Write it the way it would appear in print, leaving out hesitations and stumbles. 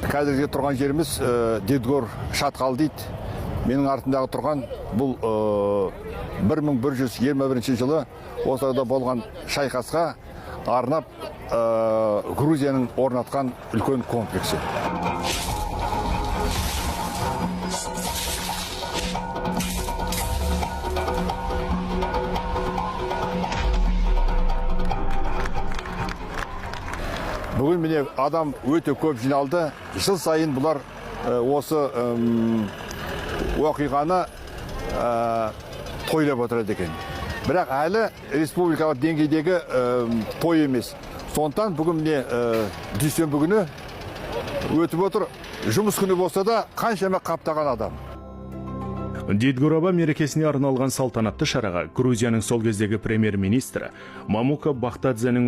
Қазіргі тұрған жеріміз Дедгор шатқалы дейді. Менің артымдағы тұрған бұл 1121 жылы осыларда болған шайқасқа арнап Грузияның орнатқан үлкен комплексі. Бүгін міне адам өте көп жиналды. Жыл сайын бұлар осы оқиғаны тойлап отырады екен. Бірақ әлі республикалық деңгейдегі той емес. Сондықтан бүгін міне дүйсенбі күні өтіп отыр. Жұмыс күні болса да, қаншама қаптаған адам. Дидгораба мерекесіне арналған салтанатты шараға Грузияның сол кездегі премьер-министрі Мамука Бахтадзенің